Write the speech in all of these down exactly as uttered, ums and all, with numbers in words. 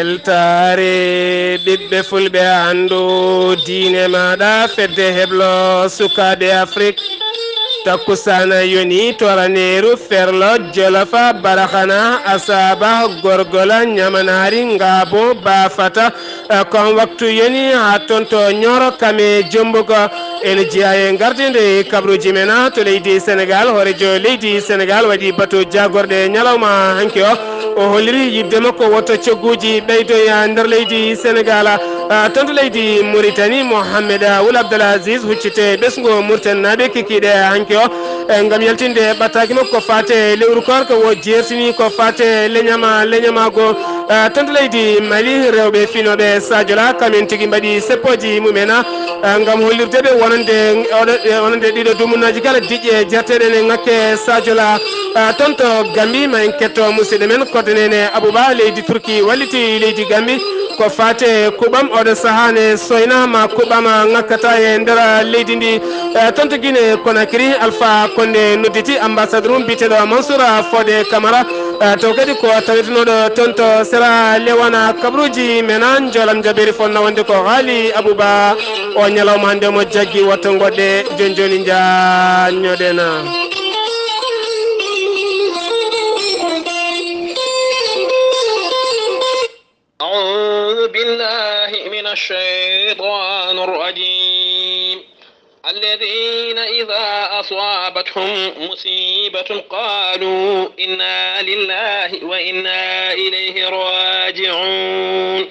Weltaare ɓiɓɓe fulɓe, anndu diine maaɗa, fedde heblo sukaaɓe Afrik. Takkusaana yoni to Raneeru, Ferlo, Jolofa, Baraxana, Asaaba, Gorgola, Ñamanaari, Ngaabo, Baafata. Eh, kon waktu yoni haa toon to Ñooro, Kame, Jombugo. Ene jeyaa e gardinde kabruuji men to leydi Senegaal. Hooreejo leydi Senegaal waɗi batu jaagorɗe ñalawma hanki o. O holliri yiɗde makko woto cogguuji ɓeydoya nder leydi Senegaal. Ah, toon to leydi Muritani, Mohamed Wul Abdel Aziz huccite ɓesngu Muritaninaaɓe kikiiɗe hanki o. Eh, ngam yaltinde ɓattaaki makko ko faate lewru koorka wo jeertini ko faate leñama, leñamaago. Ah, toon to leydi Mali, rewɓe finooɓe Sadio La, kamen tigi mbaɗi seppooji mumen, ah, ngam hollirde ɓe wonande oɗo, eh, wonande ɗiɗo dumunnaaji kala diƴƴe jerteɗe ene ŋakke Sadio La. Ah, toon to Gambi, ma en ketto musidɗo men, Koddo Nene Abouba, leydi Turki walliti leydi Gambi ko faate kuɓam oɗo sahaa ne soyna ma kuɓam ŋakkata e nder leydi ndi. Eh, toon to Guinée Conakry, Alpha Condé nodditi ambassadeur mum biyeteeɗo Mansour Fodé Camara. Eh, taw kadi ko tawetenooɗo toon to Sierra Leone, kabruuji men, njoolam jabeeri fof nawande ko Haali Abouba. O ñalawma hannde mo jaggi, woto ngoɗɗe, jooni jooni njaññoɗen. أعوذ بالله من الشيطان الرجيم. الذين إذا أصابتهم مصيبة قالوا إنا لله وإنا إليه راجعون.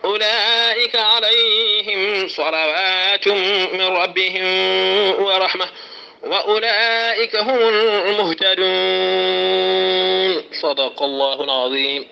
أولئك عليهم صلوات من ربهم ورحمة وأولئك هم المهتدون. صدق الله العظيم.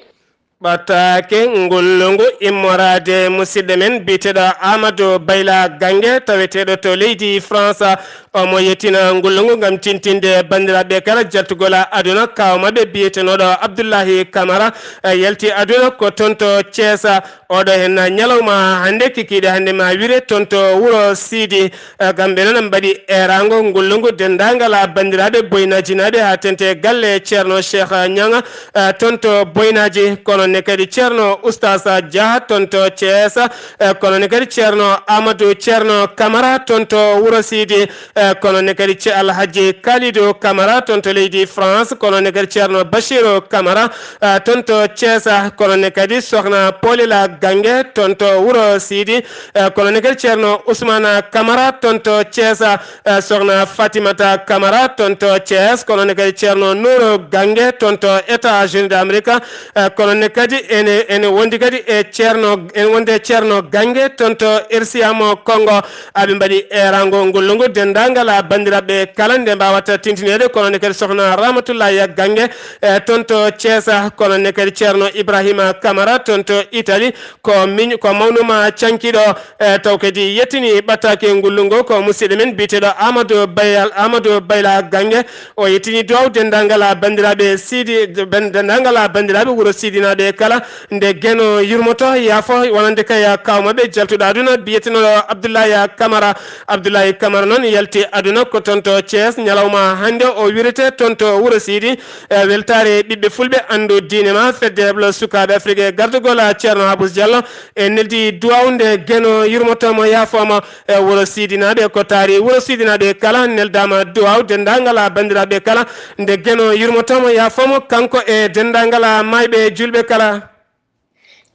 Ɓattaake ngullu ngu immoraade musidɗo men biyeteeɗo Amadou Bayla Gange, taweteeɗo to leydi France. Omo yettina ngullu ngu ngam tintinde banndiraaɓe kala jattugol aduna. Kaaw maɓɓe biyetenooɗo Abdullahi Kamara, eh, yalti aduna ko toon to Ceesa. Oɗo hen ñalawma hannde, kikiiɗe hannde ma wire toon to Wuro Siidi. Eh, kamɓe noon mbaɗi eeraango ngullu ngu denndaangal banndiraaɓe Boynajinaaɓe haa teeŋti galle Ceerno Cheikh Ñaŋ, eh, toon to Boynaji, kono ne kadi Ceerno Oustaz Dia toon to Cees, eh, kono ne kadi Ceerno Amadou Ceerno Camara toon to Wuro Siidi, eh, kono ne kadi ce-, Alhaji Kalidou Camara toon to leydi France, kono ne kadi Ceerno Bachirou Camara, eh, toon to Cees, kono ne kadi Sohna Polila Gange toon to Wuro Siidi, eh, kono ne kadi Ceerno Ousmane Camara toon to Cees, eh, Sohna Fatimata Camara toon to Cees, kono ne kadi Ceerno Nouro Gange toon to États-Unis d'Amérique, eh, kono ne kadi ene, ene wondi kadi e Ceerno, ene wondi e Ceerno Gange toon to R C M Congo. Aɓe mbaɗi eeraango ngullu ngu denndaangal banndiraaɓe kala nde mbaawata tintineede, kono ne kadi Sohna Ramatullahi Gange, eh, toon to Cees, kono ne kadi Ceerno Ibrahima Camara toon to Italie, ko miñ-, ko mawnuma cankiiɗo, eh, taw kadi yettini ɓattaake ngullu ngu ko musidɗo men biyeteeɗo Amadou Bayal, Amadou Bayla Gange. O yettini duwaw denndaangal banndiraaɓe Siidi, ben-, denndaangal banndiraaɓe Wuro Siidinaaɓe kala, nde Geno yurmoto, yaafo, wonande kay kaaw maɓɓe jaltuɗo aduna biyetenooɗo Abdoulaye Camara. Abdoulaye Camara noon yalti aduna ko toon to Thiès, ñalawma hannde o wirete toon to Wuro Siidi. E weltaare ɓiɓɓe fulɓe, anndu diine ma, fedde heblo sukaaɓe Afrik e gardagol Ceerno Habous Diallo, e neldi duwaw nde Geno yurmotomo, yaafomo, e Wuro Siidinaaɓe, ko taari Wuro Siidinaaɓe kala, neldama duwaw denndaangal banndiraaɓe kala, nde Geno yurmotomo, yaafomo, kanko e denndaangal maayɓe juulɓe kala.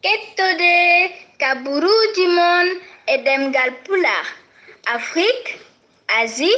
Kettode kaburuuji mon e ɗemngal Pulaar, Afrik, Asie,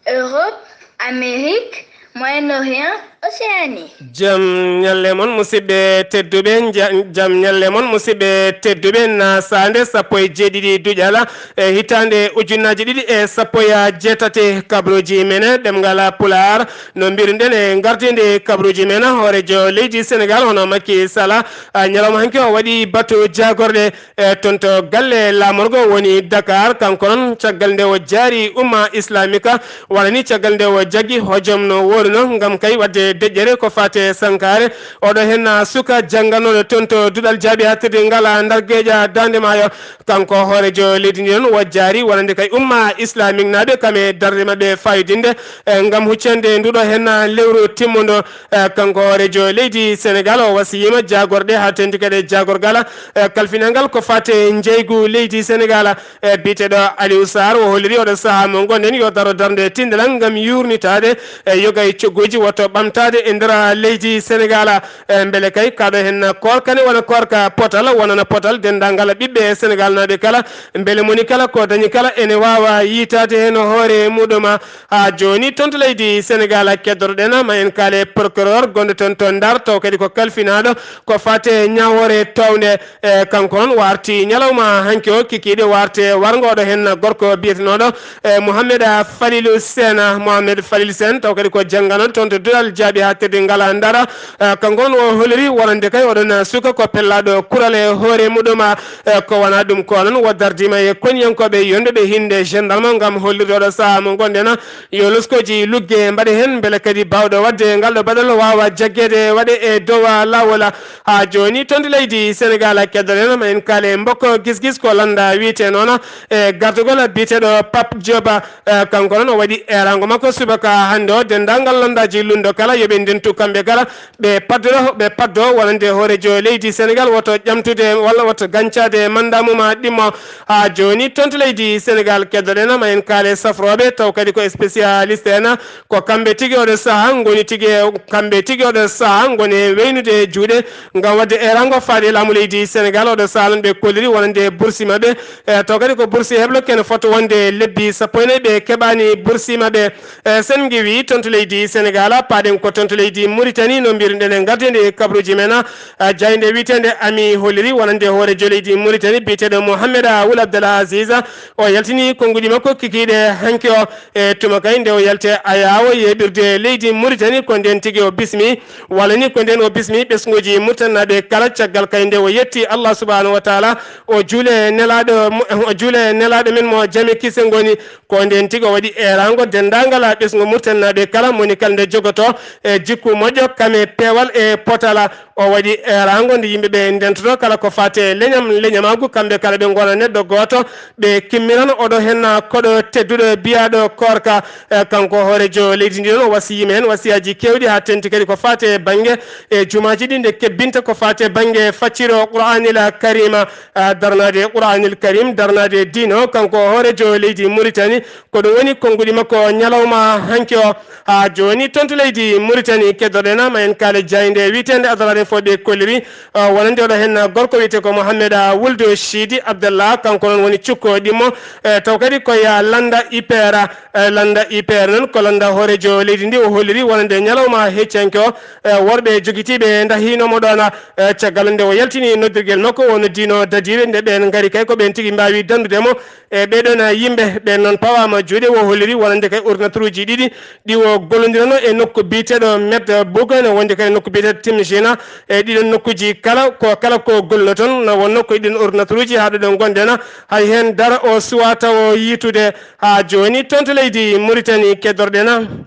Europe, Amérique, Moyen-Orient, Océanie. Jam ñalle mon, musidɓe tedduɓe, nja-, jam ñalle mon, musidɓe tedduɓe, na saande sappo e jeeɗiɗi duƴala e hitaande ujunnaaji ɗiɗi e sappo e jeetati, kabruuji men ɗemngal Pulaar, no mbiruɗen e ngardiinde kabruuji men, hooreejo leydi Senegaal, hono Macky Sall, a, ñalawma hanki o waɗi batu jaagorɗe, e, toon to galle laamorgo woni Dakar. Kanko noon, caggal nde o jaari umma islamika, walla ni caggal nde o jaggi hojom no wooruno, ngam kay waɗde feƴƴere ko faate sankaare. Oɗo henna suka jannganooɗo toon to duɗal jaaɓi haaɗtirde ngal Ndar Geeƴa Daande Maayo. Kanko hooreejo leydi ndi noon wajjaari wonande kay umma islamique naaɓe kam e darnde maɓɓe fayodinde, eh, ngam huccande nduɗo henna lewru timmundo. Eh, kanko hooreejo leydi Senegal o wasiyiima jaagorɗe haa teeŋti kadi e jaagorgal, eh, kalfinal ngal ko faate njeygu leydi Senegal. E biyeteeɗo Aliou Sarr o holliri oɗo sahaa mo ngonɗen yo daro darnde tinndanal ngam yuurnitaade e yoga e cogguuji woto ɓamtaade e nder leydi Senegal. E mbele kay kaɗo heen koorka ne wona koorka potal, wonana potal denndaangal ɓiɓɓe Senegal naaɓe kala, mbele moni kala ko dañi kala ene waawa yiytaade heen hoore muɗum. Haa jooni toon to leydi Senegal keddotoɗen ma en kaale procureur gonɗo toon to Ndar taw kadi ko kalfinaaɗo ko faate ñaawoore toownde. E kanko noon warti ñalawma hanki o kikiiɗe warte warngo oɗo heen gorko biyetenooɗo e Mouhamed Falilou Sène, Mouhamed Falilou Sène taw kadi ko jannganooɗo toon to duɗal jaaɓi haaɗtirde ngal Ndar. E kanko noon o holliri wonande kay oɗon suka ko pellaaɗo kural e hoore muɗum. E ko wonaa ɗum ko noon o dardiima e koniyankooɓe yonɓe ɓe hinde gendarme ngam hollirde oɗo sahaa mo ngonɗen yo loskooji lugge mbaɗe heen mbele kadi baawɗo waɗde ngal ɗo baɗal waawa jaggeede waɗe e dow laawol. Haa jooni toon to leydi Senegal keddoɗen ma en kaale mbokko gis-gis ko lannda wiyetee noon e gardagol biyeteeɗo Pape Diop. E kanko noon o waɗi eeraango makko subaka hannde o denndaangal lanndaaji lunndo kala yo ɓe ndentu kamɓe kala ɓe paddoro ɓe paddo wonande hooreejo leydi Senegal woto ƴamtude walla woto gañcaade mannda mum a ɗimmo. Haa jooni toon to leydi Senegal keddoɗen ma en kaale safrooɓe taw kadi ko spécialiste en ko kamɓe tigi oɗo sahaa ngoni tigi kamɓe tigi oɗo sahaa ngoni e weynude juuɗe ngam waɗde eeraango faade laamu leydi Senegal oɗo sahaa noon ɓe kolliri wonande bursi maɓɓe. E taw kadi ko bursi heblo kene foti wonde lebbi sappo e nayi ɓe keɓaani bursi maɓɓe. E sen ngiwi toon to leydi Senegal paaɗen ko toon to leydi Mauritanie no mbiruɗen e ngarde nde kabruji men. A, jaaynde wiyeteende ami holliri wonande hooreejo leydi Mauritanie biyeteeɗo Mohamed Wul Abdel Aziz. O yaltini konnguɗi makko kikiiɗe hanki o e tuma kay nde o yalti ayaawo yeeɓirde leydi Mauritanie ko ndeen tigi o bismi walla ni ko ndeen o bismi ɓesnguuji murtannaaɓe kala caggal kay nde o yetti Allah subhanahu wa taala o juule nelaaɗo o juule nelaaɗo men mo jame kise ngoni. Ko ndeen tigi o waɗi eeraango denndaangal ɓesngu murtannaaɓe kala moni kala nde jogotoo e jikku moƴƴo kam e peewal e potala. O waɗi eeraango nde yimɓe ɓe ndentotoo kala ko faati e leñam leñamaagu kamɓe kala ɓe ngona neɗɗo gooto ɓe kimminana oɗo heen koɗo tedduɗo biyaaɗo koorka. E kanko hooreejo leydi ndi noon o wasiyiima heen wasiyaaji keewɗi haa teeŋti kadi ko faati e bannge e jumaaji ɗi nde kebbinta ko faati e bannge facciro Qur'aanil Karima. A, darnaade e Qur'aanil Karim darnaade e diine o kanko hooreejo leydi Mauritanie. Ko ɗum woni konnguɗi makko ñalawma hanki o. Haa jooni toon to leydi Mauritanie keddoɗen ma en kaale jaaynde wiyeteende Adalaade fof ɓe kolliri. A, wonande oɗo heen gorko wiyetee ko Mohamed Wuldu Sidi Abdallah kanko noon woni cukko ɗimmo. E taw kadi ko ya lannda ipera. E lannda ipera noon ko lannda hooreejo leydi ndi o holliri wonande ñalawma heccanke o. E worɓe jogitiiɓe ndahiino mo ɗoon. E caggal nde o yaltini noddirgel makko o noddiino dadiiɓe nde ɓeen ngari kay ko ɓeen tigi mbaawi danndude mo. E ɓee ɗoon yimɓe ɓeen noon pawaama juuɗe o holliri wonande kay ordinateur uji ɗiɗi ɗi o gollondirano e nokku biyeteeɗo Met Boug ene wonde kay nokku biyeteeɗo Timjina. E ɗiɗon nokkuuji kala ko kala ko golluno toon no wonno ko ɗiɗon ordinateur uji haa ɗo ɗo ngonɗen hay heen dara o suwaa taw o yiytude. Haa jooni toon to leydi Mauritanie keddorɗen.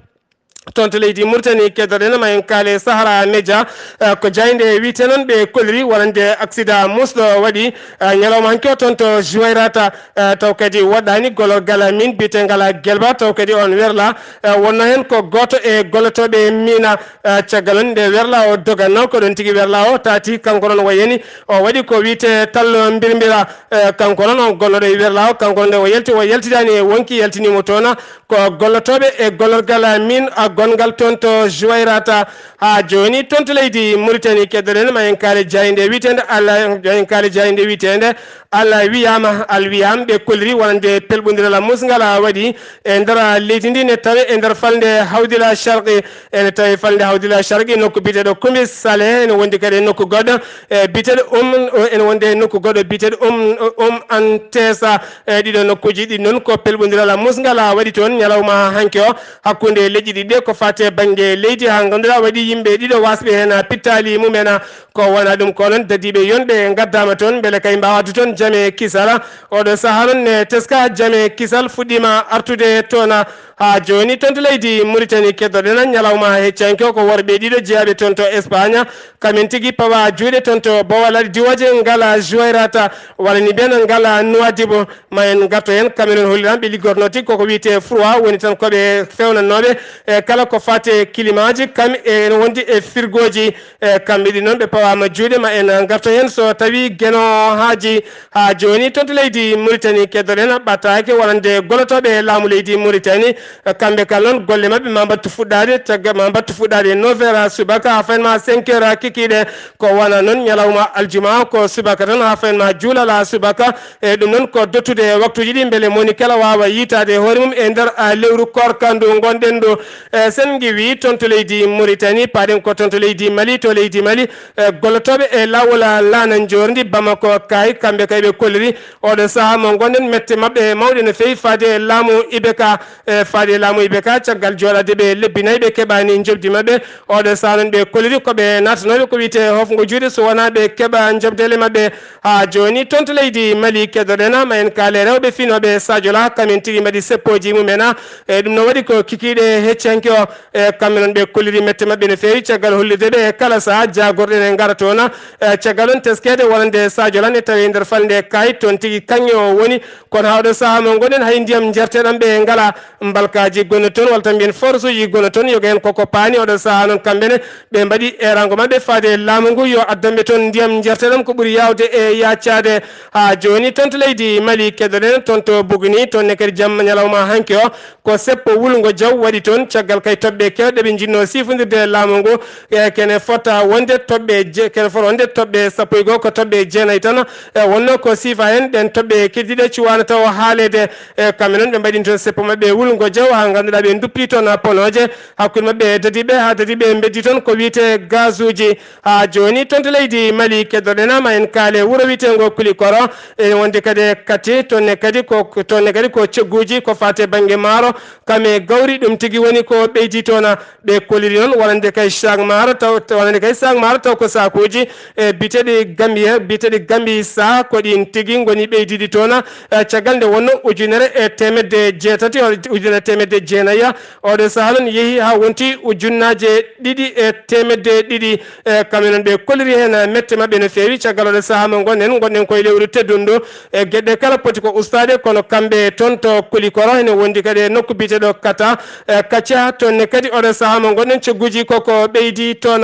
Toon to leydi Mauritanie keddoɗen ma en kaale Sahara Média. Eh, ko jaaynde wiyetee noon ɓe kolliri wonande accident musɗo waɗi, eh, ñalawma hanki o toon to Juwayrata. Eh, taw kadi woɗɗaani golorgal min biyeteengal Gelba taw kadi on werla. Eh, wonno heen ko gooto e gollotooɓe mina. Eh, caggal nde werla o doganno ko ɗon tigi werla o taati kanko noon o yani o waɗi ko wiyetee tallo mbirmbira. Eh, kanko noon on golloɗo e werla o kanko noon nde o yalti o yaltidaani e wonki yaltiniimo toona. Ko gollotooɓe e gollorgal min a gonngal toon to Juwayrata. Haa jooni toon to leydi Mauritanie keddoɗen ma en kaale jaaynde wiyeteende Allah en kaale jaaynde wiyeteende Allah wiyaama alwiyaam ɓe kolliri wonande pelɓondiral musngal a waɗi e nder leydi ndi ne tawe e nder falnde Hawdila Sharqi. Ene tawi falnde Hawdila Sharqi nokku biyeteeɗo Kumbis Saleh ene wondi kadi e nokku goɗɗo e biyeteeɗo um ene wondi e nokku goɗɗo biyeteeɗo um um Antesa. E ɗiɗo nokkuuji ɗi noon ko pelɓondiral musngal a waɗi toon ñalawma hanki o hakkunde leƴƴi ɗiɗi ɗe. ko fate bannge leydi, haa ngannduɗaa waɗi yimɓe ɗiɗo wasɓe heen pittaali mumen. Ko wona ɗum ko noon dadiiɓe yonɓe ngaddaama toon mbele kay mbaawatu toon jame kisala. Oɗo sahaa noon ne teska jame kisal fuɗɗiima artude toon. Haa jooni toon to leydi Muritani keddoɗen ñalawma heccanke o ko worɓe ɗiɗo jeyaaɓe toon to Espagne. Kamen tigi pawa juuɗe toon to Bowal Diwoje ngala Juwayrata walla ni mbiyen ngala Nuwadibu. Ma en ngarto heen, Cameroun holliranɓe liggornoo tigi koko wiyetee froid, woni tan ko ɓe feewnannooɓe e kala ko faati e kilimaaji, kam e ene wondi e firgooji. E kamɓe ɗi noon ɓe pawaama juuɗe. Ma en ngarto heen so tawii Geno haaji haa jooni toon to leydi Muritani keddoɗen ɓattaake wonande gollotooɓe e laamu leydi Muritani. Kamɓe kala noon golle maɓɓe ma mbattu fuɗɗaade cagga ma mbattu fuɗɗaade e neuf heures subaka haa fayin ma cinq heures kikiiɗe. Ko wona noon ñalawma aljuma ko subaka tan haa fayin ma juulala subaka. E ɗum noon ko dottude e waktuuji ɗi mbele moni kala waawa yiitaade e hoore mum e nder, a, lewru koorka ndu ngonɗen ndu. E sen ngiwi toon to leydi Muritani, paaɗen ko toon to leydi Mali, to leydi Mali, e gollotooɓe e laawol, a, laana njoorndi Bamako kaay, kamɓe kay ɓe kolliri oɗo sahaa mo ngonɗen mette maɓɓe mawɗe no feewi faade e laamu I B K, e faade e laamu I B K caggal jooɗaade ɓe lebbi nayi ɓe keɓaani njoɓdi maɓɓe. Oɗo sahaa noon ɓe kolliri ko ɓe naatanooɓe ko wiyetee hofngo juuɗe so wonaa ɓe keɓa njoɓdele maɓɓe. Haa jooni toon to leydi Mali keddoɗen ma en kaale rewɓe finooɓe Sadio La, kamen tigi mbaɗi seppooji mumen. E ɗum no waɗi ko kikiiɗe heccanke o, e kamɓe noon ɓe kolliri mette maɓɓe no feewi caggal hollirde ɓe e kala sahaa jaagorɗen e ngara toon. E caggal on teskeede wonande Sadio La ne tawi e nder falnde kaay toon tigi kaŋŋe o woni. Kono haa oɗo sahaa mo ngonɗen hay ndiyam njarteɗam ɓe ngala. Mbalkaaji gonno toon walla tan mbiyen forsuuji gonno toon yoga heen koko paani oɗo sahaa noon kamɓe ne ɓe mbaɗi eeraango maɓɓe faade e laamu ngu yo addanɓe toon ndiyam njarteɗam ko ɓuri yaawde e yaacaade. Haa jooni toon to leydi Mali keddoɗen toon to Buguni toon ne kadi jamma ñalawma hanki o ko seppo wulngo jaw waɗi toon caggal kay toɓɓe keewɗe ɓe njinnoo siifondirde e laamu ngu. E kene fota wonde toɓɓe je-, kene fota wonde toɓɓe sappo e goo ko toɓɓe jeenayi tan. E wonno ko siifa heen ɗen toɓɓe keddiɗe cuwaano taw haaleede. E kamɓe noon ɓe mbaɗi toon seppo maɓɓe wulngo jaw haa ngannduɗaa ɓe nduppi toon ponooje hakkunde maɓɓe e dadiiɓe haa dadiiɓe mbeddi toon ko wiyetee gazuuji. Haa jooni toon to leydi Mali keddoɗen ma en kaale wuro wiyeteengo Kulikoro. E wonde kadi e Kati toon ne kadi ko toon ne kadi ko cogguuji ko faate bannge maaro. Kame gawri ɗum tigi woni ko ɓeydi toon. Ɓe kolliri noon wonande kay sac maaro taw wonande kay sac maaro taw ko sakuuji e biteɗi Gambia biteɗi Gambi sa ko ɗin tigi ngoni ɓeydiɗi toon. E caggal nde wonno ujunere e teemedde jeetati ujunere teemedde jeenayi. Oɗo sahaa noon yehi haa wonti ujunnaaje ɗiɗi e teemedde ɗiɗi. E kamɓe noon ɓe kolliri heen mette maɓɓe no feewi caggal oɗo sahaa mo ngonɗen ngonɗen koye lewru teddundu. E geɗe kala poti ko ustaade kono kamɓe toon to Kulikoro ene wondi kadi e nokku biyeteɗo Kata. E Kacca toon ne kadi oɗo sahaa mo ngonɗen cogguuji koko ɓeydi toon.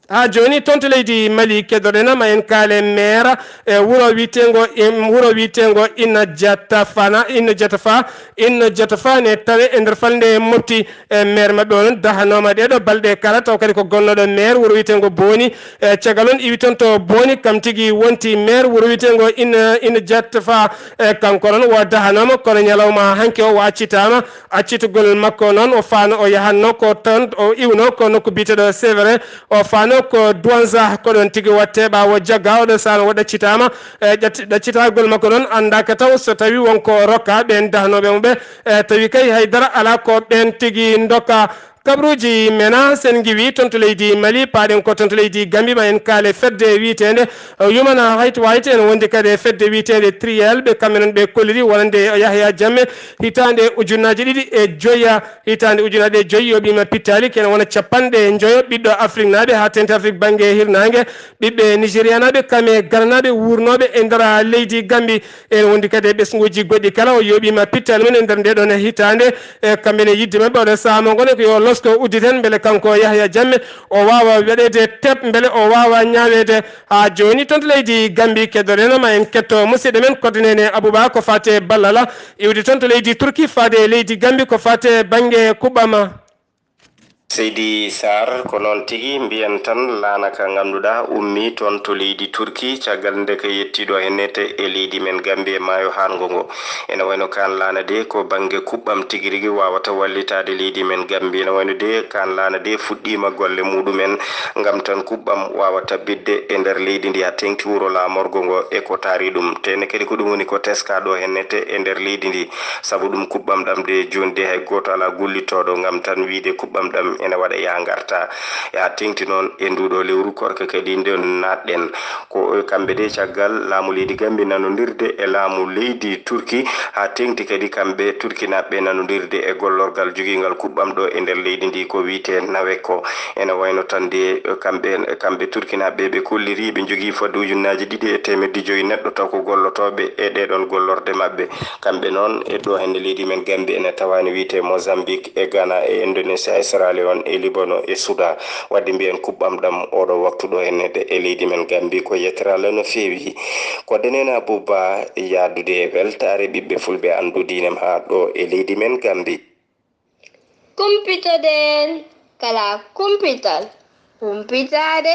Haa jooni toon to leydi Mali keddoɗen ma en kaale maire e wuro wiyeteengo wuro wiyeteengo Inna Jatafana Inna Jatafa Inna Jatafa ne tawe e nder falnde Mopti. E maire maɓɓe o noon dahanooma ɗeeɗo balɗe kala taw kadi ko gonnooɗo maire wuro wiyeteengo Booni. E caggal on iwi toon to Booni kam tigi wonti maire wuro wiyeteengo Inna Inna Jatfa. E kanko noon o dahanooma kono ñalawma hanki o o accitaama. Accitugol makko noon o faano o yahanno ko toon o iwno ko nokku biyeteɗo Severe. O faano ko Douanza ko ɗon tigi watte ɓaawo jagga oɗo saano o ɗaccitaama. E ɗaccitagol makko noon anndaka taw so tawi wonko rokka ɓen dahnooɓe mo ɓe. E tawi kay haydara alaa ko ɓen tigi ndokka. Kabruuji mena sen ngiwi toon to leydi Mali paaɗen ko toon to leydi Gambi ma en kaale fedde wiyeteende Human Rights Watch en wondi kadi e fedde wiyeteende Triel ɓe kamɓe noon ɓe kolliri wonande Yahya Jammeh hitaande ujunnaaji ɗiɗi e joya. Hitaande ujunaaje ɗe joyi yoɓiima pittaali kene wona capanɗe njoyo ɓiɗɗo Afriknaaɓe haa teeŋti Afrik bannge hirnaange. Ɓiɓɓe Nigerianaaɓe kam e Gananaaɓe wuurnooɓe e nder leydi Gambi. En wondi kadi e ɓesnguuji goɗɗi kala o yoɓiima pittaali mum e nder ndee ɗoon hitaande. E kamɓe ne yiɗde maɓɓe oɗo sahaa mo ngonen ko yo losko udditen mbele kanko Yahya Jammeh o waawa waɗeede tep mbele o waawa ñaaweede. Haa jooni toon to leydi Gambi keddoɗen ma en ketto musidɗo men koddanene Abouba ko faate ballal iwde toon to leydi Turki faade e leydi Gambi ko faate bannge kuɓɓam. Seydi Saar, ko noon tigi. Mbiyen tan laana ka ngannduɗaa ummii toon to leydi Turki, caggal nde ka yettii ɗo hennete e leydi men Gambie e maayo haango ngo. Ene wayno kaan laana de ko bannge kuɓɓam tigi rigi waawata wallitaade leydi men Gambie. Ene wayno de kaan laana de fuɗɗiima golle muɗumen ngam tan kuɓɓam waawa tabbitde e nder leydi ndi haa teŋti wuro laamorgo ngo e ko taari ɗum. Te ne kadi ko ɗum woni ko teskaa ɗo hennete e nder leydi ndi. Sabu ɗum kuɓɓam ɗam de jooni de hay gooto alaa gullitooɗo ngam tan wiyde kuɓɓam ɗam ene waɗa yaa ngarta. Haa teŋti noon e nduuɗo lewru korka kadi nde naatɗen. Ko kamɓe de caggal laamu leydi Gambie nanondirde e laamu leydi Turki haa teŋti kadi kamɓe Turkinaaɓe nanondirde e gollorgal jogiingal kuɓɓam ɗo e nder leydi ndi ko wiyetee nawek ko. Ene wayno tan de kamɓe, kamɓe Turkinaaɓe ɓe kolliri ɓe njogii fodde ujunnaaji ɗiɗi e teemedde joyi neɗɗo taw ko gollotooɓe e ɗee ɗoon gollorde maɓɓe. Kamɓe noon, e ɗo hannde leydi men Gambie ene tawaani wiyetee Mozambique e Ghana e Indonesia e Sierra Leone e Libanor e Soudan. Waɗde mbiyen kuɓɓam ɗam oɗo waktu ɗo hannde e leydi men Gambie ko yettere Allah no feewi. Ko Denena Bouba yaadude e weltaare ɓiɓɓe fulɓe anndu diine maa ɗo e leydi men Gambie. Kumpitoɗen kala kumpital, humpitaade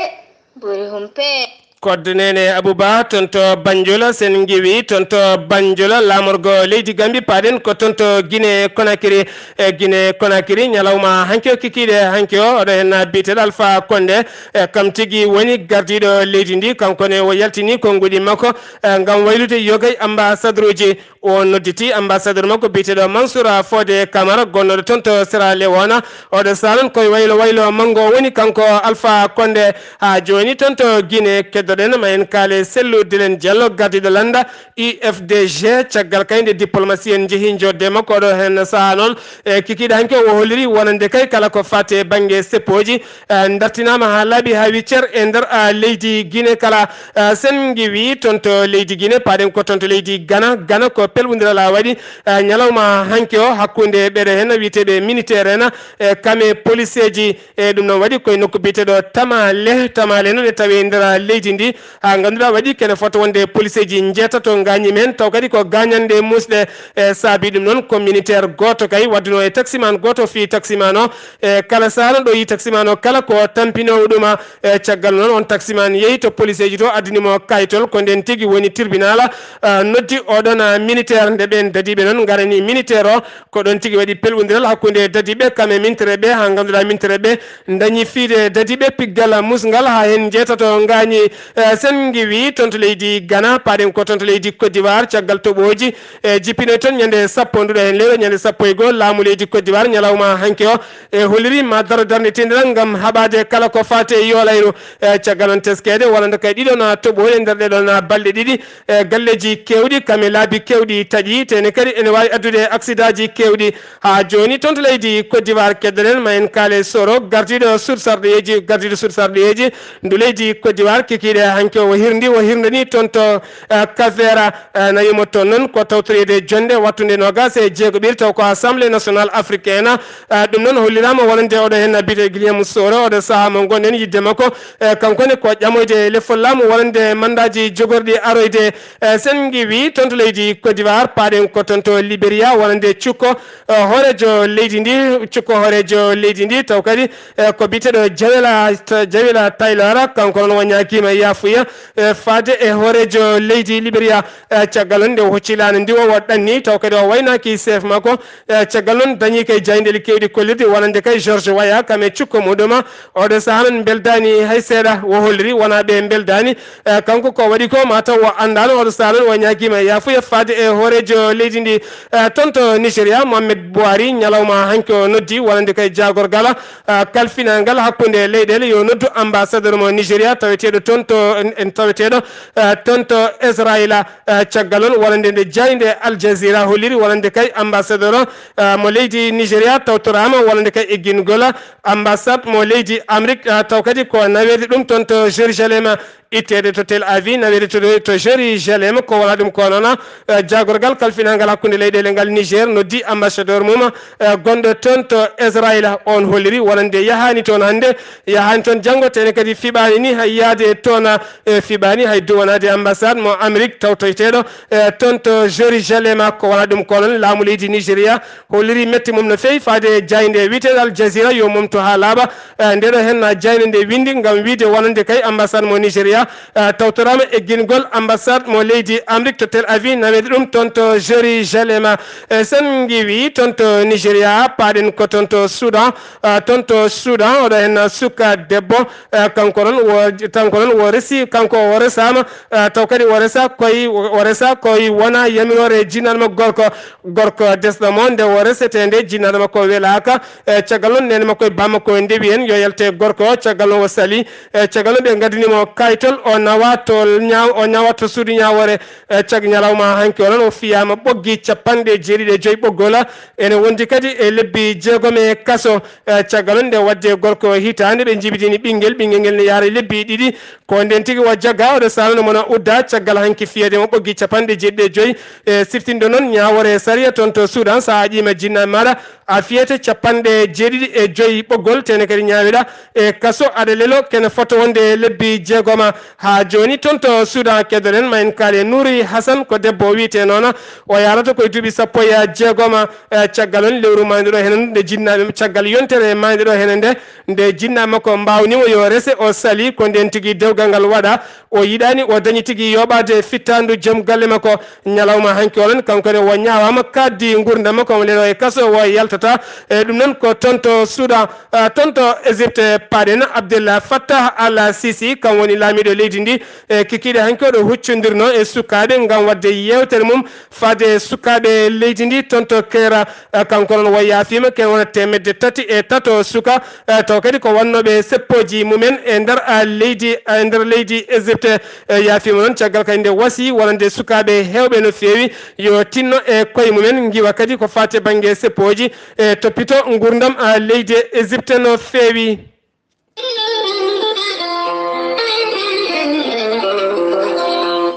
ɓuri humpee. Kodde Neene Abouba toon to Banjul, sen ngiwi toon to Banjul laamorgo leydi Gambi, paaɗen ko toon to Guinée Conakry. E Guinée Conakry ñalawma hanki o kikiiɗe hanki o, oɗo heen biyeteeɗo Alpha Condé, e kam tigi woni gardiiɗo leydi ndi, kanko ne o yaltini konnguɗi makko e ngam waylude yogay ambassadeur uji. O nodditi ambassadeur makko biyeteeɗo Mansour Fodé Camara, gonnooɗo toon to Sierra Leone. Oɗo saha noon koye waylo waylo manngo o woni kanko Alpha Condé. Haa jooni toon to Guinée, keddoɗen ma en kaale Cellou Dalein Diallo, gardiiɗo lannda U F D G. Caggal kay nde diplomatie en njehii njoɗde e makko oɗo heen saha noon, e kikiiɗe hanki o holliri wonande kay kala ko faati e bannge seppooji, eh, dartinaama haa laaɓi haa wii cer e nder, ah, leydi Guinée kala. Eh, sen ngiwi toon to leydi Guinée, paaɗen ko toon to leydi Ghana. Ghana ko pelɓondiral a waɗi, eh, ñalawma hanki o hakkunde ɓeɗo heen wiyeteeɓe militaire en, e kame policeeji. E ɗum noon waɗi koye nokku biyeteeɗo Tamale. Tamale noon e tawi e nder leydi ndi, haa ngannduɗaa waɗi kene fota wonde policeeji njeetato ngaañiima heen, taw kadi ko gaañanɗe muusɗe. E saabi ɗum noon ko militaire gooto kay wadduno e taximan gooto fii taximan o. E kala saha noon ɗo yi taximan o kala ko tampinoowo ɗum. E caggal noon on taximan yehi to policeeji to, addani mo kayitol, ko ndeen tigi woni tribunal, ah, noddi oɗon, ah, militaire. Nde ɓeen dadiiɓe noon ngarani militaire o, ko ɗoon tigi waɗi pelɓondiral hakkunde dadiiɓe kam e militaire ɓe, haa ngannduɗaa militaire ɓe ndañi fiyde dadiiɓe piggal musngal haa heen njeetato ngaañi. Eh, sen ngiwi toon to leydi Ghana, paaɗen ko toon to leydi Côte d'Ivoire, caggal toɓooji, e jippinoy toon ñande sappo nduɗo heen lewru, ñande sappo e goo, laamu leydi Côte d'Ivoire ñalawma hanki o e holliri ma daro darnde teendiral ngam haɓaade kala ko faati e yoolayru. E caggal noon teskeede wonande kay ɗiɗon toɓooli e nder ɗeɗon balɗe ɗiɗi, e galleeji keewɗi kam e laabi keewɗi taƴi, te ne kadi ene waawi addude aksidaaji keewɗi. Haa jooni toon to leydi Côte d'Ivoire, keddoɗen ma en kaale Soro, gardiiɗo suuɗ sarɗiyeeji, gardiiɗo suuɗ sarɗiyeeji ndu leydi Côte d'Ivoire, kikiiɗe hanki o hirndi, o hirndani toon to, eh, Kafeera. Eh, nawiima toon noon ko tawtoreede jonnde wattunde noogaas e jeegoɓiire taw ko Assemblée nationale africaine. Eh, ɗum noon holliraama wonande oɗo heen biyeteeɗo Guillaume Soro, oɗo sahaa mo ngonɗen yiɗde makko. Eh, kanko ne ko ƴamoyde lefol laamu wonande mandaaji jogorɗi aroyde. Eh, sen ngiwi toon to leydi Côte d'Ivoire, paaɗen ko toon to Libéria wonande cukko, eh, hooreejo leydi ndi, cukko hooreejo leydi ndi, taw kadi, eh, ko biyeteeɗo Jawela, Jawela Taylor, kanko noon o ñaagiima yaafuya, eh, faade e hooreejo leydi Libéria. Eh, caggal noon nde o hocci laana ndi o, o ɗanni, taw kadi o waynaaki chef makko. Eh, caggal noon dañii kay jaayndeeji keewɗi kollirɗi wonande kay George Weah kam e cukko muɗum. Oɗo sahaa noon mbeldaani hay seeɗa, o holliri wonaa ɓe mbeldaani. Eh, kanko ko waɗi ko mataw o anndaano, oɗo sahaa noon o ñaagiima yaafuya faade e hooreejo leydi ndi. Eh, toon to Nigeria, Mohamed Buhari ñalawma hanki o noddi wonande kay jaagorgal, eh, kalfinaangal hakkunde leyɗeele yo noddu ambassadeur mo Nigeria taweteeɗo toon to, en, en taweteeɗo, eh, toon to Israila. Eh, caggal noon wonande nde jaaynde Al Jazeera holliri wonande kay ambassadeur o, eh, mo leydi Nigeria tawtoraama wonande kay eggingol ambassade mo leydi Amérique, eh, taw kadi ko naweede ɗum toon to Jérusalem. itteede to Tel Aviv, naweede to, to Jérusalem, ko wonaa ɗum ko noon, eh, jaagorgal kalfinaangal hakkunde leyɗeele ngal Niger noddi ambassadeur mum, eh, gonɗo toon to Israël. On holliri wonande yahaani toon hannde, yahaani toon janngo, tene kadi fiɓaani ni hay yahde toon, eh, fiɓaani hay duwanaade ambassade mo Amérique tawtoyteeɗo, eh, toon to Jérusalem. Ko wonaa ɗum ko noon, laamu leydi Nigeria holliri mette mum no feewi faade e jaaynde wiyeteende Al Jazeera yo momtu haa laaɓa. Eh, nde ɗo heen jaaynde nde winndi ngam wiyde wonande kay ambassade mo Nigeria, eh, tawtoraama eggingol ambassade mo leydi Amérique to Tel Aviv, naweede ɗum toon to Jérusalem. Eh, sen ngiwi toon to Nigeria, paaɗen ko toon to Soudan. Eh, toon to Soudan, oɗo heen suka debbo, eh, kanko noon wo, kanko noon wo resi, kanko o resaama, eh, taw kadi o resa koye, o resa koye wona yamiroore jinnaaɗo makko gorko. Gorko desɗo mo nde o resete nde, jinnaaɗo makko welaaka. E caggal noon, neene makko e baaba makko ndewi en yo yalte gorko o. Caggal noon o sali. E caggal noon, ɓe ngaddani mo kayitol, o nawa to ñaaw-, o ñawa to suudu ñaawoore. E cag-, ñalawma hanki o noon, o fiyaama ɓoggi capanɗe jeeɗiɗi e joyi ɓoggol. Ene wondi kadi e lebbi jeegom e kaso. E caggal noon, nde waɗde gorko o hitaande, ɓe njibidini ɓinngel, ɓinngel ngel ne yaara e lebbi ɗiɗi. Ko ndeen tigi o jagga, oɗo saalano mona udda, caggal hanki fiyeede mo ɓoggi capanɗe jeeɗiɗi e joyi. E siftinɗo noon ñaawoore sariya toon to Suudan, so a aƴiima jinnaaɓe maaɗa, a fiyete capanɗe jeeɗiɗi e joyi ɓoggol, tene kadi ñaawiɗa e kaso, aɗa lelo, kene fota wonde lebbi jeegoma. Haa jooni toon to Suudan, keddoɗen, ma en kaali e Nuuri Hasan, ko debbo o wiyetee noon, o yaarata koye duuɓi sappo e jeegoma. E caggal on lewru maayde ɗo henen nde jinnaaɓe, caggal yontere maayde ɗo henen nde, nde jinnaaɓe makko mbaawnimo yo rese, o sali, ko nden tigi dewgal ngal waɗa, o yiɗaani, o dañi tigi yooɓaade fittaandu joom galle makko. Ñalawma hanki onon, kanko ne o ñaawaama, kaddi ngurdam makko, omo leloo e kaso, o yaltata. E ɗum noon ko toon to Suudan, ah, toon to Égypte, paaɗen Abdel Fattah Al Sisi, kam woni laamiiɗo leydi ndi. E kikiiɗe hanki oɗo huccondirno e sukaaɓe ngam waɗde yeewtere mum faade sukaaɓe leydi ndi toon to Keera. Eh, kanko noon o yaafiima, ken wona teemedde tati e tato suka, eh, taw kadi ko wonnooɓe seppooji mumen e nder, ah, leydi, eh, nder leydi Égypte. Eh, yaafiima noon caggal kadi nde wasi wonande sukaaɓe heewɓe no feewi yo tinno e koye mumen, ngiwa kadi ko faati e bannge seppooji e toppito nguurndam, ah, leydi Égypte no feewi.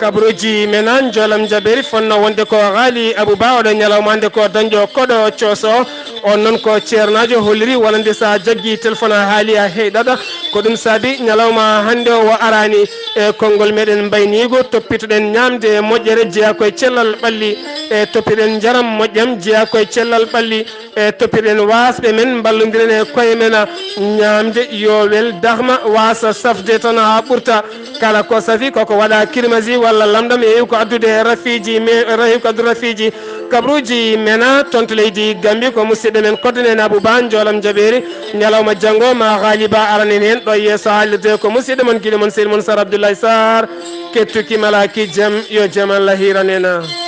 Kabruuji men an, njoolam jabeeri, fotnoo wonde ko Haali Abu Ba, oɗo ñalawma hannde ko dañɗo koɗo cooso. On noon ko ceernaajo holliri wonande so a jaggi telefon a haali a heyɗaɗo. Ko ɗum saabi ñalawma hannde o, o araani e konngol meɗen mbayniigu. Toppitoɗen ñaamde moƴƴere jeyaa koye cellal ɓalli, e toppitoɗen njaram moƴƴam jeyaa koye cellal ɓalli. E toppitoɗen waasɓe men, mballondiren e koye men, ñaamde yo wel, dahma waasa safde tan haa ɓurta. Kala ko safi koko waɗa kirmasi walla lamɗam, yehi ko addude rafiiji me-, yehi ko addu rafiiji. Kabruuji men a toon to leydi Gambi, ko musidɗo men koddanɗo en Abou Ba, njoolam jabeeri. Ñalawma janngo ma Haali Ba aranen heen ɗo yeeso haalirde, ko musidɗo mon giɗo mon Seydi Mon Sar Abdoulaye Sarr. Kettuki malaaki jam, yo jam Allah hiiran en.